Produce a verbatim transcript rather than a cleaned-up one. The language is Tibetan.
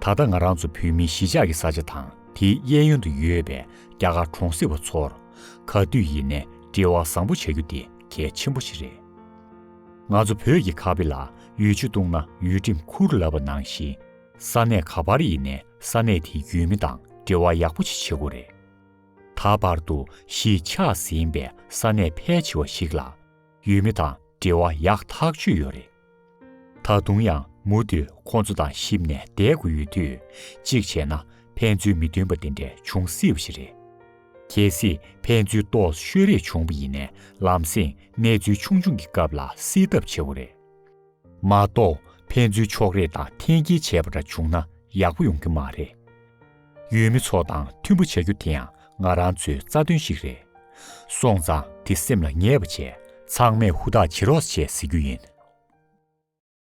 ད་ལྟ་ང་རང་ཚོ་བོད་མིའི་གཞིས་ཆགས་ཀྱི་ས་ཆ་དང་དེའི་གཡས་གཡོན་དུ་ཡོད་པའི་རྒྱ་གར་གྲོང་གསེབ་པ་ཚོར་ག་དུས་ཡིན་ནའི་འབྲེལ་བ་བཟང་པོ་བྱ་རྒྱུ་དེ་གལ་ཆེན་པོ་ཞིག་རེད། ང་ཚོ་བོད་ཀྱི་ཁ་དཔེ་ལ་ཡུལ་ཆུ་བཏུང་ན་ཡུལ་ཁྲིམས་ཁུར་ལབ་པ་ནང་བཞིན། ས་གནས་ག་པར་ཡིན་ནའི་ས་གནས་དེའི་ཡུལ་མི་དང་འབྲེལ་བ་ཡག་པོ་ཞིག་བྱེད་དགོས་རེད། ད་བར་དུ་གཞིས་ཆགས་ཟིན་པའི་ས་གནས་ཕལ་ཆེ་བ་ཞིག་ལ་ཡུལ་མི་དང་འབྲེལ་བ་ཡག་ཐག་ཆོད་ཡོད་རེད། ད་དུང་ཡང་མུ་མཐུད་ཁོང་ཚོ་དང་གཤིབ་ནས་བསྡད་དགོས་ཡོད་དུས། གཅིག་བྱས་ན་ཕན་ཚུན་མི་མཐུན་པ་དེ་འདྲ་བྱུང་སྲིད་པ་ཞིག་རེད། གལ་སྲིད་ཕན་ཚུན་ཏོག་ཙམ་ཤོད་རེས་བྱུང་བ་ཡིན་ནའི་ལམ་སེང་གནས་ཚུལ་ཆུང་ཆུང་གི་སྐབས་ལ་སྲིད་ཐབས་བྱེད་དགོས་རེད། མ་གཏོགས་ཕན་ཚུན་ཕྱོགས་རེས་དང་འཐེན་འཁྱེར་བྱས་པ་འདྲ་བྱུང་ན་ཡག་པོ་ཡོང་གི་མ་རེད། ཡུལ་མི་ཚོ་དང་མཐུན་པོ་བྱ་རྒྱུ་དེ་ཡང་ང་རང་ཚོའི་རྩ་དོན་ཞིག་རེད། སོང་ཙང་དེ་སེམས་ལ་ངེས་པ་བྱས། ཚང་མས་ཧུར་ཐག་བྱེད་རོགས་བྱས་ཟེར་རྒྱུ་ཡིན།